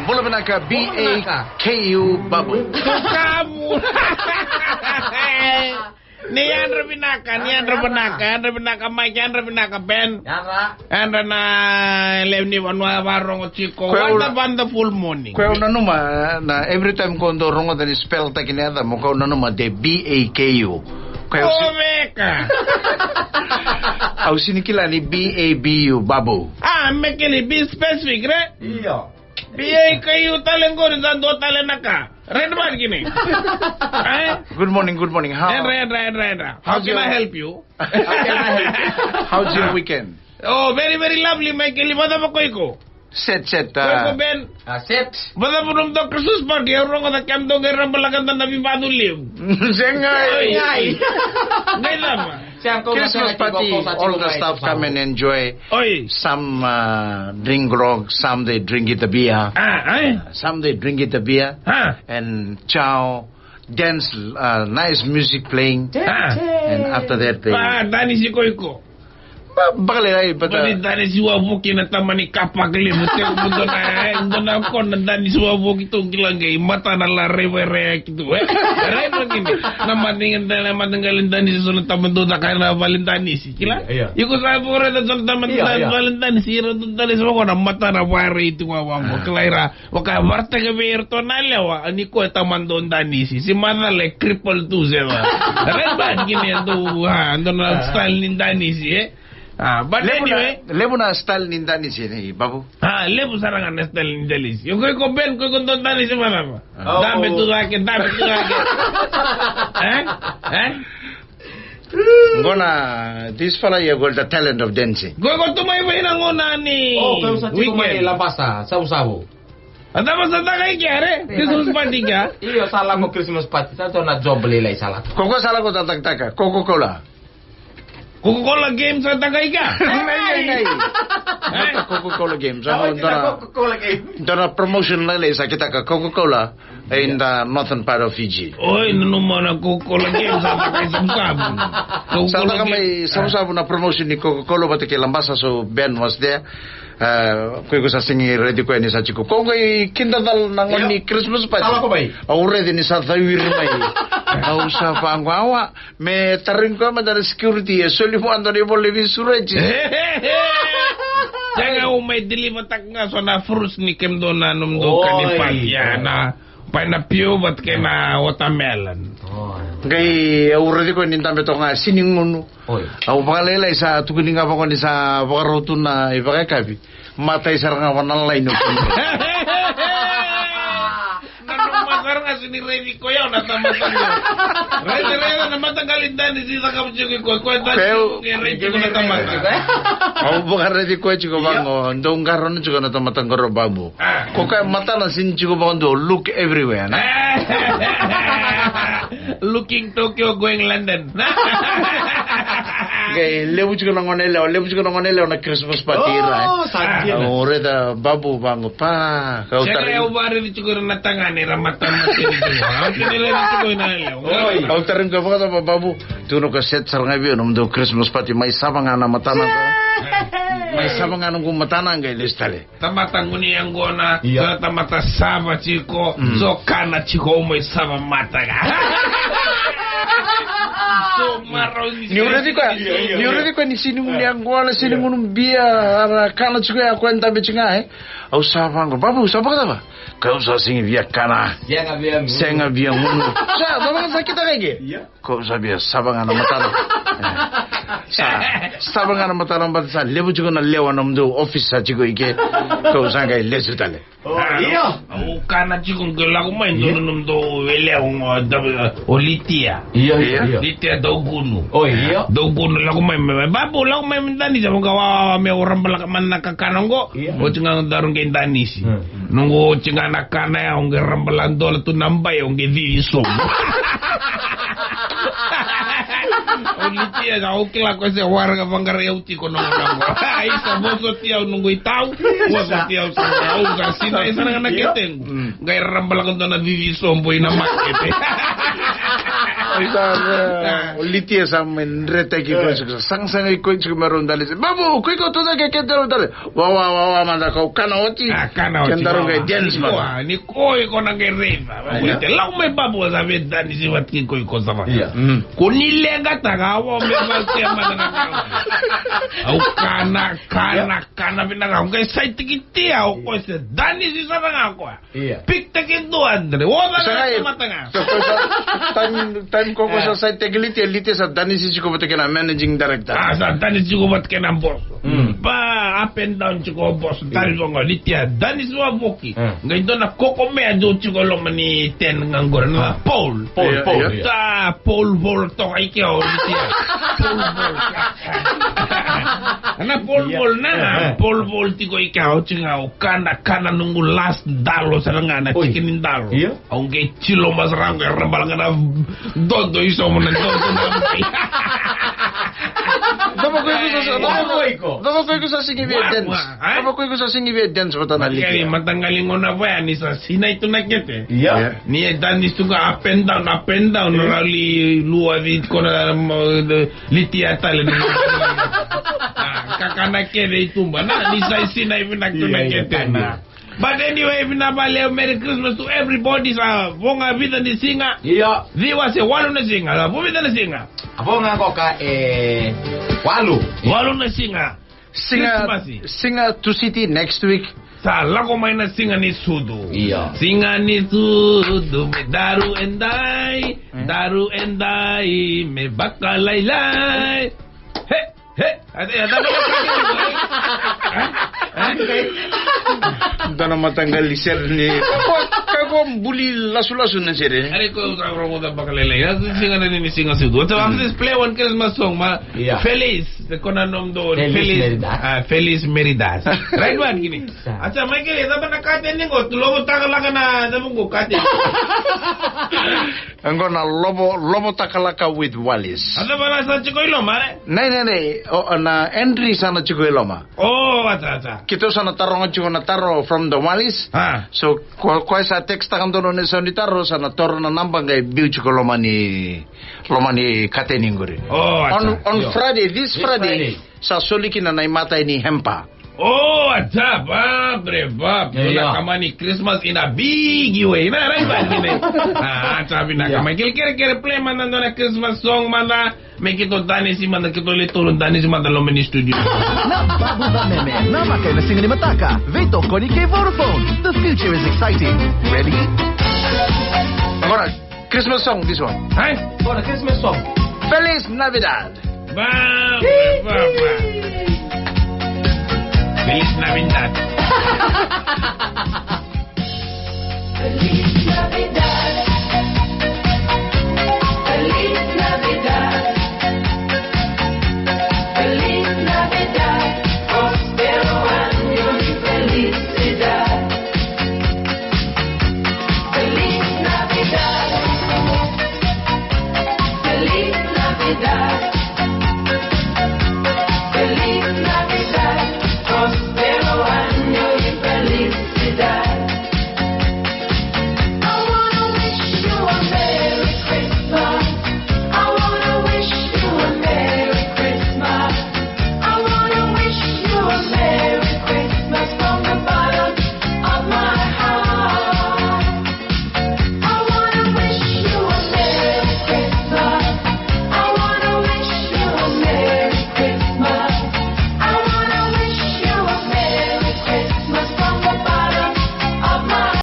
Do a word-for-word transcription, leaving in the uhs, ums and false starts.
Bula vinaka, B A K U Babu. Kamu. Ni yadra vinaka, ni yadra vinaka, yadra vinaka Mike, yadra vinaka Ben. Yadra. Yadra na lewe ni vanua varogo tiko. What a wonderful morning. Ko nanuma na every time ko dau rogoca ni spell taki na yaca mo ko nanuma de B A K U. Ko veka. Au sini kila ni B A B U Babu. Ah, me kili be specific, re? Io. B A K U tale qori, da dua tale na ka. Red man kini. Eh? Good morning, good morning. How, Edra, Edra, Edra, Edra. How can I help you? How can I help you? How's your weekend? Oh, very, very lovely, Michael. Vacava ko iko? Set, set. Ko iko, uh, Ben? Ah, set. Vacava nomutou Christmas party? Au rogoca kemudou qai rabalaka dua na veivacu levu. Sega. Oi. Qai cava? Christmas party, all the staff come and enjoy. Oi. Some, uh, drink grog, some they drink it a beer. Ah, eh? Some they drink it a beer. Ah. And chow, dance, uh, nice music playing. Ah. And after that they... Ah, danisi ko iko. Ba, bakale ai, but, uh, danisi wavoki na tamani kapa kalimu. Te mudo na, eh, mudo na ko na danisi wavoki tu kila qai matana la raiva rea. Tu, eh? Rai mo kini. Na matinga dana, matinga le danisi, so na tamata dau caka na vale danisi. Kila? Io, io. Iko sa vore da so na tamata dau caka vale danisi, ira dau danisi, vako na matana vare iti wa wango. Ah. Kila ira, vaka vartaka vei ira to na lewa, ni ko e tamata dau danisi. Si matana le cripple tu se va. Rai ba kini dau, ha, dau na style ni danisi, eh? Ah, but anyway. Levu na style ni danisi ni, Babu. Ah, levu sara ga na style ni danisi. Io, ko iko Ben, ko iko dau danisi vacava? Ah. Dabe tu cake, dabe tu cake. Eh? Eh? Qo na, this fella here got the talent of dancing. Ko iko tu mai vei na qo na ni. Oh, ko sa tiko mai Labasa, Savusavu. A cava sa taka i kea, re? Christmas party kea? Io, sa lako Christmas party, sa tu na job lailai sa lako. Ko ko sa lako ta takataka, Coca-Cola. Coca-Cola Games sa taka i kea? Nei, nei, nei. Eh? Mata Coca-Cola Games. Sa dua na Coca-Cola Games. Dua na promotion lailai sa kitaka Coca-Cola in the northern part of Fiji. Oi, nanuma na Coca-Cola Games sa taka i Savusavu. Sa taka mai Savusavu na promotion ni Coca-Cola vata kei Labasa, so Ben was there. Uh, ko iko sa sega ni raici koya ni sa tiko. Ko qai kidacala na gauna ni Christmas party. Au raici ni sa cawiri mai. Au sa vaqo, awa. Me tarogi koya mada na security, e soli vua dua na ivola ni veisureti. Sega, au mai deliver-taka ga so na fruits ni kemudou na nomudou kani party, ia na pineapple vata kei na watermelon. Qai au raici koya ni dabe toka ga, sini gunu. Au vakalailai sa tukuni ga vaqo ni sa vakarau tu na ivakayakavi. Matai sara ga vua na laini. Nanuma sara ga sini raici koya na tamata qo. Raici, raici na mataqali danisi sa kavu tiko i koya, koya danisi qai raici tiko na tamata. Au vakaraici koya tiko vaqo, dau qarauna tiko na tamata qo, Babu. Ko koya matana sini tiko vaqo, dau look everywhere, na? Looking Tokyo, going London. Qai levu tiko na gone yalewa, levu tiko na gone yalewa na Christmas party ira. Oh, sa dina. Au raica Babu vaqo, pa, kau tarogi. Sega, au vakaraici tiko ira na tagane, ira matamata tiko. Au tarogi koya, vakacava Babu? Tukuna o koya, set sara ga vei au nomudou Christmas party, mai sava ga na matana. Mai sava ga noqu matana, qai lesu tale. Tamata gunu yaqona, ia, tamata sava tiko, so kana tiko, au mai sava mata ga. So marau ni. Niu raici koya, niu raici koya ni sini gunu yaqona, sini gunu bia, era kana tiko ya, koya dabe tiko ga, eh. Au sa vaqo, Babu, sa vakacava? Kau sa sega ni via kana. Sega via gunu. Sa, sa vakacava, sa kitaka i ke? Ia. Kau sa via sava ga na matana. Sa sava ga na matana, baleta sa levu tiko na lewa nomudou office sa tiko i ke. Kau sa qai lesu tale. Oh, ia. Au kana tiko qai lako mai dua na nomudou yalewa qo, o Litia. Ia, ia, ia. Litia Daugunu. Oh, ia. Daugunu lako mai, mai, mai. Babu, lako mai me danisi, au vaqo, wa, wa, wa, meu rabalaka mada na kakana qo. Ia. Oti ga daru qai danisi. Hmm. Noqu oti ga na kana ya, au qai rabala dola tu na bai, au qai cici sobu. O Litia ga, au kila koya se waraka vaqarai au tiko na gauna qo. Ai, sa vosoti au noqu itau, vosoti au sa, au sa sinai sara ga na ketequ. Mm. Qai rabalaka dua na cici sobu ina makete. Sa, e, o Litia sa mai dretaki koya tiko, sagasaga i koya tiko me rau dali. Babu, ko iko tu cake, kedaru dali. Wawa, wawa, mada kau kana oti. A, kana oti, kedaru qai dance mada. Ni ko iko na qai raica. Io. Te lau mai Babu, sa vei danisi vata kei ko iko sa vaka. Io. Mm. Ko ni leqataka, a, wawa me vaka mada na kana. Au kana, kana, kana vinaka. Au qai saitaki Tia, o koya se danisi sara ga o koya. Io. Pick take two hundred. Oca na tamata ga. Sa koya sa, time, time ko koya sa saitaki Litia, Litia sa danisi tiko vata kei na managing director. A, sa danisi tiko vata kei na boss. Mm. Ba, up and down tiko o boss. Tari so ga, Litia danisi vavoki. Mm. Qai dua na kokomea dau tiko loma ni ten ga qori. Na pole. Pole, pole. Sa pole vault toka i ke o Litia. Pole vault. Na pole vault na, pole vault tiko i ke o tiko ga o kana, kana noqu last dalo sara ga na chicken dalo. Io. Au qai tilo ma sara ga, era bala ga na dodo i somo na dodo na. Cava ko iko sa, cava ko iko sa sigi via dance? Cava ko iko sa sigi via dance vata na Litia? Mataqali gona vaya ni sa sinai tu na kete. Io. Ni e dance tu ga up and down, up and down, na rali lua vei kona, Litia tale na. A, kakana kece i tuba. Na, ni sa i sinai vinaka tu na kete na. But anyway, vinaka vakalevu, Merry Christmas to everybody. Sa vo ga vica ni siga. Io. Ciwa se walu na siga. Sa vo vica na siga. A vo ga qoka e walu. Walu na siga. Siga, siga Tusiti next week. Sa lako mai na siga ni sucu. Io. Siga ni sucu me daru edai, daru edai me vakalailai. He, he. Dua na mataqali sere ni. Ka ko buli lasulasu na sere. Are ko rogoca vakalailai. Siga ni siga sucu. Let's play one Christmas song ma. Io. Feliz, se ko na nomu dou. Feliz Meridas. A, Feliz Meridas. Right one, kini. Acha, Michael, e cava na kateni qo, tu lovo takalaka na cava qo kateni. Qo na lovo, lovo takalaka with Wallis. A cava na sa tiko i loma, re? Nei, nei, nei. O, na Andri sa na tiko i loma. O, acha, acha. Keitou sa na taroga tiko na taro from the Wallis. A. So, ko, ko sa text taka donu na sau ni taro, sa na toro na naba qai biu tiko loma ni loma ni kateni qori. O, acha. On, on Friday, this Friday, sa soli kina na imatai ni hempa. O, acha, babre, bab. Io. Na kamani Christmas in a big way. Na, right, babre. A, acha, vinaka. Mai kere, kere, kere, play mada dua na Christmas song mada. Me keitou danisi mada, keitou le tolu danisi mada loma ni studio. Na Babu Vameme, na maka ena siga ni mataka. Veitokoni kei Vodafone. The future is exciting. Ready? Agora, Christmas song, this one. Hein? Bona, Christmas song. Feliz Navidad. Ba, ba, ba, ba. Feliz Navidad.